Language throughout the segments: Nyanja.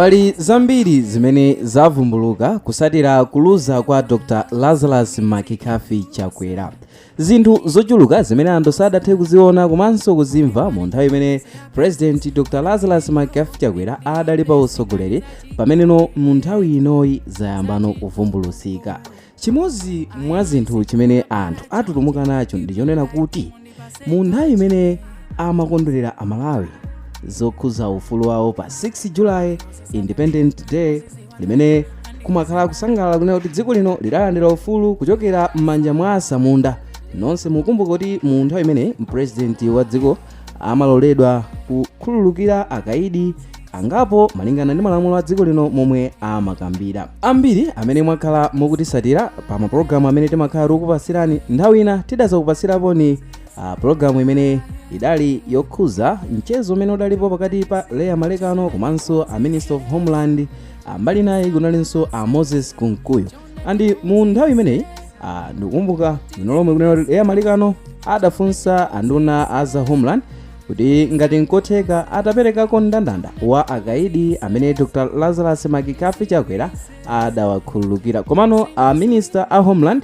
Pali zambiri zimene zavumbuluka kusatira kuluza kwa Dr Lazarus McCarthy Chakwera. Zinthu zochuluka zimene anthu sadathe kuziona komanso kuzimva mu nthawi imene President Dr Lazarus McCarthy Chakwera adali pa utsogoleri, pameneno mu nthawi inoyi zayambano kuvumbulutsika. Chimodzi mwa zinthu chimene anthu atutumuka nacho ndi chonena kuti mu nthawi imene amakondwerera Amalawi zokhuza ufulu wawo pa 6 July, Independent Day, limene kumakhala kusangalala kunena kuti dziko lino lidalandira ufulu kuchokera m'manja mwa asamunda, nonse mukumbuka kuti mu nthawi imene president wa dziko amaloledwa kukhululukira akaidi angapo malingana ndi malamulo a dziko lino momwe amakambira. Ambiri amene mwakhala mukutisatira pa mapulogalamu amene timakhala tikukupasirani, nthawi ina tidazakupasiraponi pulogalamu imene idali yokhuza mchezo umene udalipo pakati pa Leah Malekano komanso a Minister of Homeland, mbali naye kunalinso a Moses Kunkuyu. And mu nthawi imeneyi, ndikukumbuka bwino lomwe kunena kuti Leah Malekano adafunsa anduna a za Homeland kuti ngati nkotheka ataperekako mndandanda wa akaidi amene Dr Lazarus McCarthy Chakwera adawakhululukira. Komano a Minister a Homeland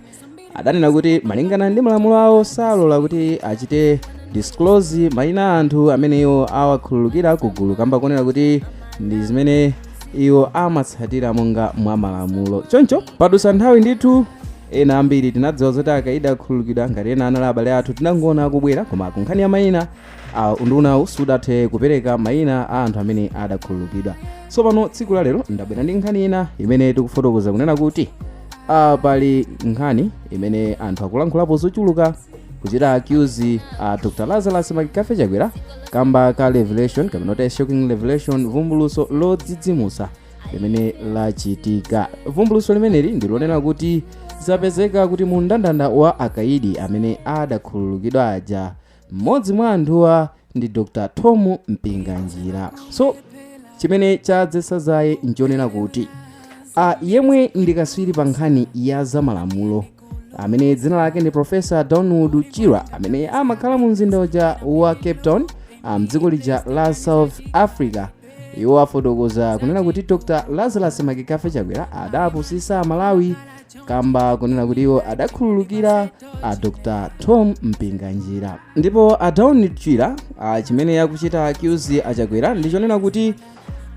adanena kuti malingana ndi malamulo awo salola kuti achite disclose mayina a anthu amene iwo awakhululukira kugulu, kamba konena kuti ndi zimene iwo amatsatira monga mwa malamulo. Choncho padusa nthawi ndithu, ena ambiri tinadziwa zoti akaidi akhululukidwa. Ngati ena anali abale athu, tinangoona akubwera, koma ku nkhani ya mayina, undunawu sudathe kupereka mayina a anthu amene adakhululukidwa. Tsopano tsiku la lero ndabwera ndi nkhani ina imene tikufotokoza kunena kuti pali nkhani imene anthu akulankhulapo zochuluka, kuchita accuse Dr Lazarus McCarthy Chakwera kamba ka revelation, kapena kuti shocking revelation, vumbuluso lodzidzimutsa limene lachitika. Vumbuluso limeneli ndilonena kuti zapezeka kuti mu mndandanda wa akaidi amene adakhululukidwa aja, mmodzi mwa anthuwa ndi Dr Tom Mpinganjira. So chimene chadzetsa zaye nchonena kuti yemwe ndi katswiri pa nkhani ya zamalamulo, amene dzina lake ndi Professor Donald Chirwa, amene amakhala mu mzinda uja wa Cape Town, mdziko lija la South Africa, iwo afotokoza kunena kuti Dr Lazarus McCarthy Chakwera adapusisa Malawi kamba kunena kuti iwo adakhululukira a Dr Tom Mpinganjira. Ndipo a Donald Chirwa, chimene akuchita accuse aChakwera ndichonena kuti,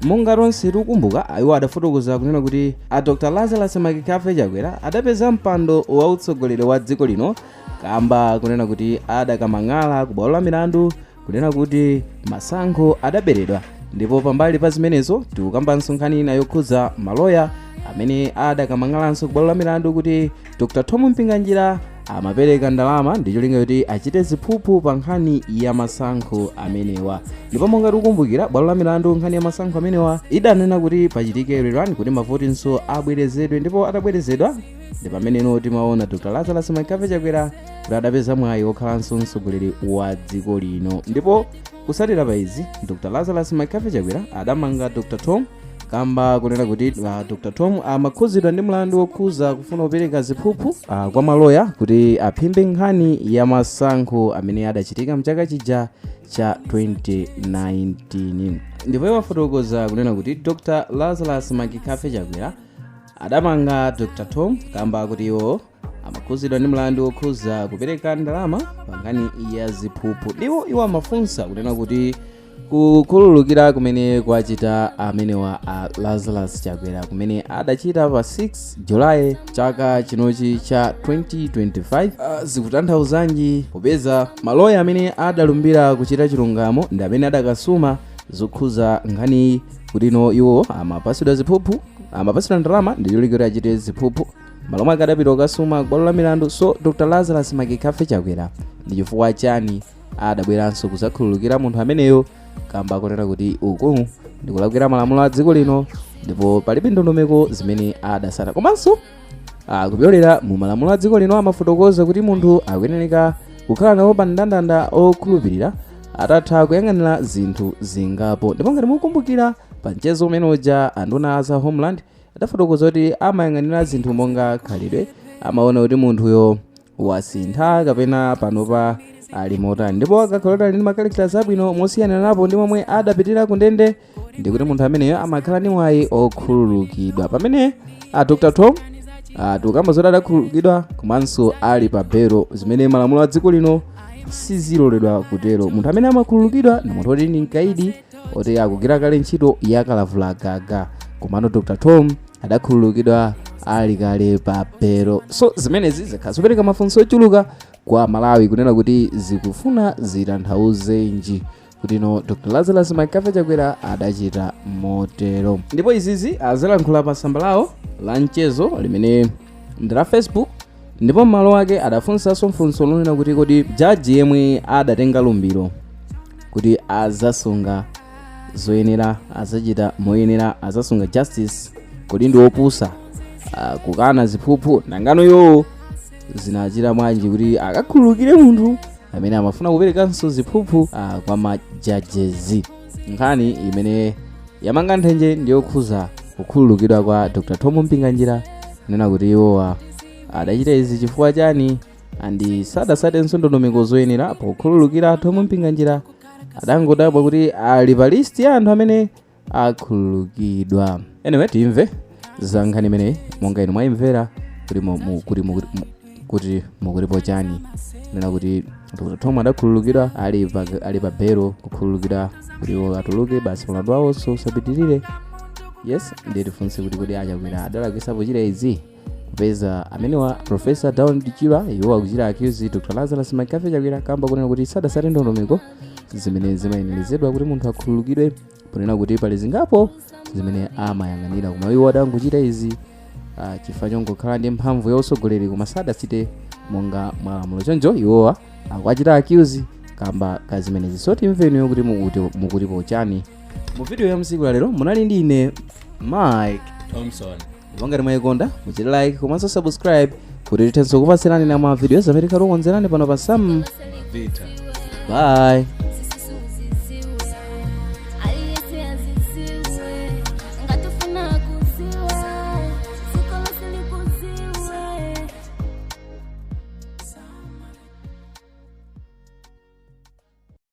monga tonse tikukumbuka, iwo adafotokoza kunena kuti a Dr Lazarus McCarthy Chakwera adapeza mpando wa utsogoleri wa dziko lino kamba kunena kuti adakamang'ala ku bwalo la milandu kunena kuti masankho adaberedwa. Ndipo pambali pa zimenezo, tikukambanso nkhani ina yokhudza maloya amene adakamang'alanso ku bwalo la milandu kuti Dr Tom Mpinganjira amapereka ndalama ndi cholinga kuti achite ziphuphu pa nkhani ya masankho amenewa. Ndipo monga tikukumbukira, bwalo la milandu nkhani ya masankho amenewa idanena kuti pachitike rerun, kuti mavotinso abwerezedwe. Ndipo atabwerezedwa, ndi pameneno timaona Dr Lazarus McCarthy Chakwera kuti adapeza mwayi wokhalanso mtsogoleri wa dziko lino. Ndipo kusatira pa izi, Dr Lazarus McCarthy Chakwera adamanga Dr Tom kamba kunena kuti Dr Tom amakhuzidwa ndi mlandu wokhuza kufuna kupereka ziphuphu kwa maloya kuti aphimbe nkhani ya masankho amene adachitika mchaka chija cha 2019. Ndipo iwo afotokoza kunena kuti Dr Lazarus McCarthy Chakwera adamanga Dr Tom kamba kuti iwo amakhuzidwa ndi mlandu wokhuza kupereka ndalama pa nkhani ya ziphuphu. Ndipo iwo amafunsa kunena kuti kukhululukira kumene kwachita amenewa a Lazarus Chakwera, kumene adachita pa 6 Julayi chaka chinochi cha 2025, zikutanthauzanji, popeza maloya amene adalumbira kuchita chilungamo ndi amene adakasuma zokhuza nkhaniyi kuti ino iwo amapasidwa ziphuphu, amapasidwa ndalama ndi cholinga kuti achite ziphuphu, malo mwake adapita kukasuma kubwalo la milandu? So Dr Lazarus McCarthy Chakwera ndi chifukwa chani adabweranso kuzakhululukira munthu ameneyo, kamba kunena kuti uku ndikulakwira malamulo a dziko lino ndipo palibe ndondomeko zimene adasata? Komanso kupyolera mu malamulo a dziko lino amafotokoza kuti munthu akuyenereka kukhala nawo pa mndandanda okhulupirira atatha kuyang'anira zinthu zingapo. Ndipo ngati mukukumbukira, pa mchezo umene uja, anduna za Homeland adafotokoza kuti amayang'anira zinthu monga khalidwe, amaona kuti munthuyo wasintha kapena panopa ali motani, ndipo akakhala kuti ali ndi ma characters abwino mosiyana napo ndi momwe adapitira ku ndende, Ndikuti munthu ameneyo amakhala ndi mwayi okhululukidwa, pamene a Dr Tom tikukamba zoti adakhululukidwa komanso ali pa belo, zimene malamulo a dziko lino siziloledwa kutero. Munthu amene amakhululukidwa ndi munthu oti ndi mkaidi oti akugwira kale ntchito yakalavulagaga, komano Dr Tom adakhululukidwa ali kale pa belo. So zimenezi zikhala zopereka mafunso ochuluka kwa Malawi kunena kuti zikufuna zitanthauzenji kuti no Dr Lazarus McCarthy Chakwera adachita motero. Ndipo izizi azilankhula pa tsamba lawo la mchezo limene ndi la Facebook, ndipo m'malo ake adafunsanso mfunso lonena kuti kodi jaji yemwe adatenga lumbiro kuti azasunga zoyenera, azachita moyenera, azasunga justice, kodi ndi opusa kukana ziphuphu? Nangano iwowo zinachita bwanji kuti akakhululukire munthu amene amafuna kuperekanso ziphuphu kwa ma judges? Nkhani imene yamanga nthenje ndiyokhuza kukhululukidwa kwa Dr Tom Mpinganjira, kunena kuti iwowa adachita izi chifukwa chani and sadasatenso ndondomeko zoyenera pokhululukira Tom Mpinganjira. Adangodabwa kuti ali pa list ya anthu amene akhululukidwa. Anyway, timve za nkhani imeneyi monga inu mwayimvera kuti mukutipo chani, nena kuti Dr Tom adakhululukidwa ali pa belo, kukhululukidwa kuti iwo atuluke basi, mlandu wawonso usapitirire. Yes, ndiye tifunse kuti kodi aChakwera adalakwitsa pochita izi, kupeza amenewa Professor Dawn Chirwa iwo akuchita accuse Dr Lazarus McCarthy Chakwera kamba kunena kuti sadasate ndondomeko zimene zimayenerezedwa kuti munthu akhululukidwe, ponena kuti pali zingapo zimene amayang'anira, koma iwo adangochita izi chifukwa chongokhala ndi mphamvu ya utsogoleri, koma sadachite monga mwalamulo. Choncho iwowa akuachita accuse kamba ka zimenezi. So timveniyo kuti mukutipo chani. Mu video ya msiku la lero munali ndi ine Mike Thompson. Ndipo ngati mwayikonda, muchite like komanso subscribe kuti tithenso kupatsirani na ma videos amene tikukonzerani pano pa Sam Mavita. Bye.